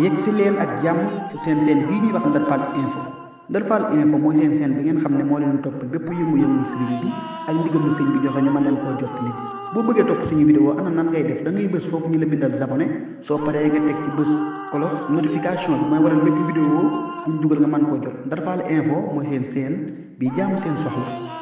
yegg si leen ak jàmm ci seen bii ñuy wax Ndar Fall info Ndar Fall info mooy seen bi ngeen xam ne moo leen topp bépp yëngu-yëngu sëriñ bi ak ndigalu sëñ bi joxe ñu mën leen koo jottali boo bëggee topp suñu vidéo ana nan ngay def da ngay bës foofu ñu la bindal abonné soo paree nga teg ci bës cloche notification bi mooy waral bépp vidéo buñ dugal nga mën koo jot Ndar Fall info mooy seen bi jaamu seen soxla.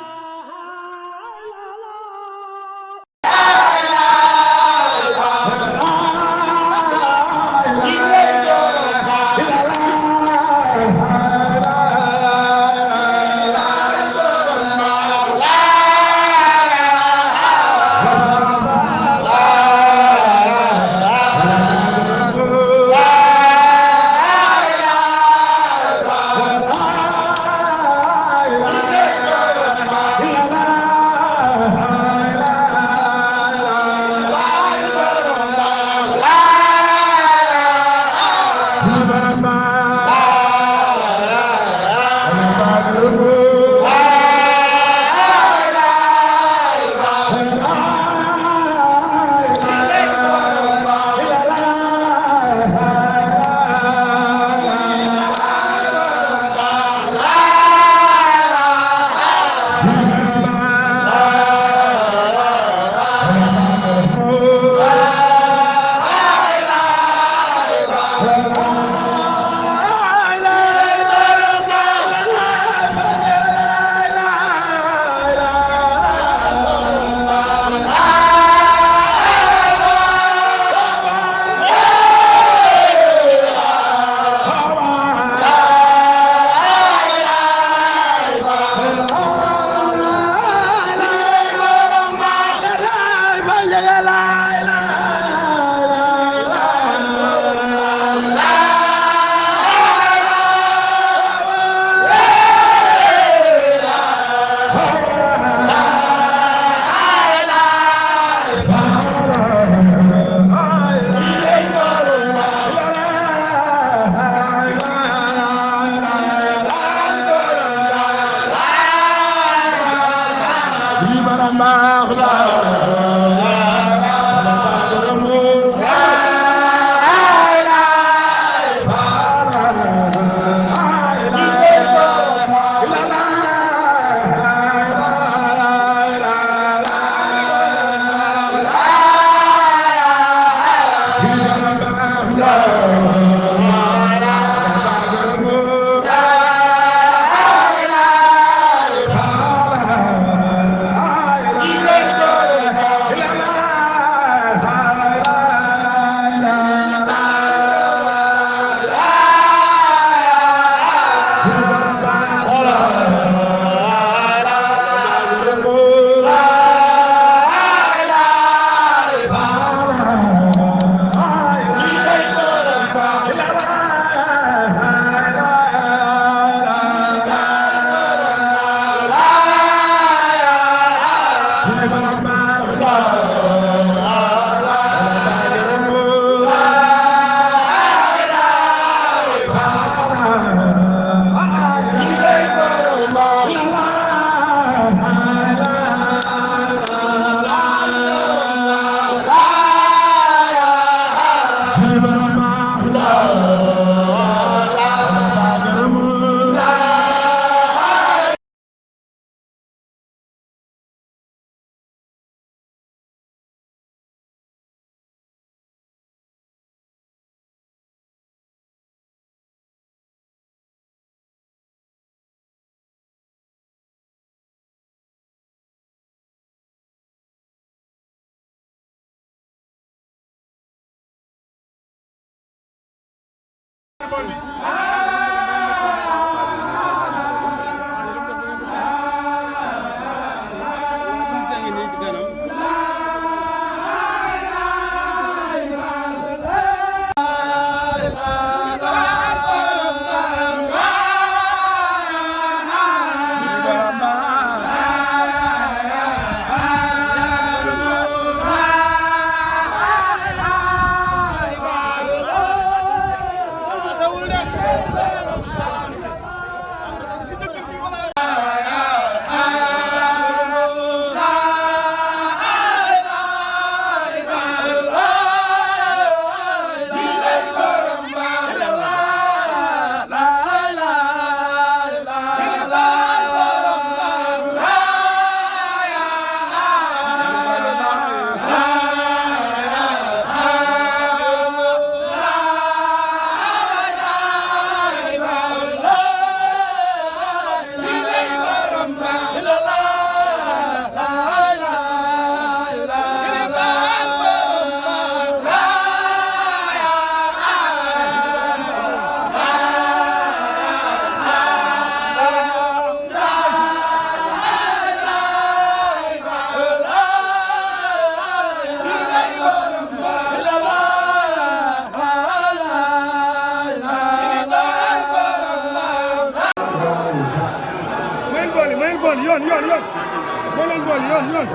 moo leen boole yoon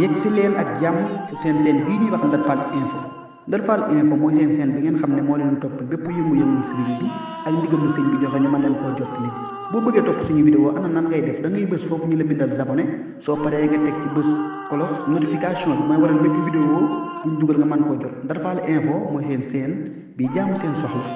yegg si leen ak jàmm ci seen bii di wax Ndar Fall info Ndar Fall info mooy seen bi ngeen xam ne moo leen toppal bépp yëngu-yëngu sëriñ bi ak ndigalu sëñ bi joxe ñu mën leen koo jottali boo bëggee topp suñu vidéo ana nan ngay def da ngay bës foofu ñu la bindal abonné soo paree nga teg ci bës cloche notification bi mooy waral bépp vidéo buñ dugal nga mën koo jot Ndar Fall info mooy seen bi jaamu seen soxla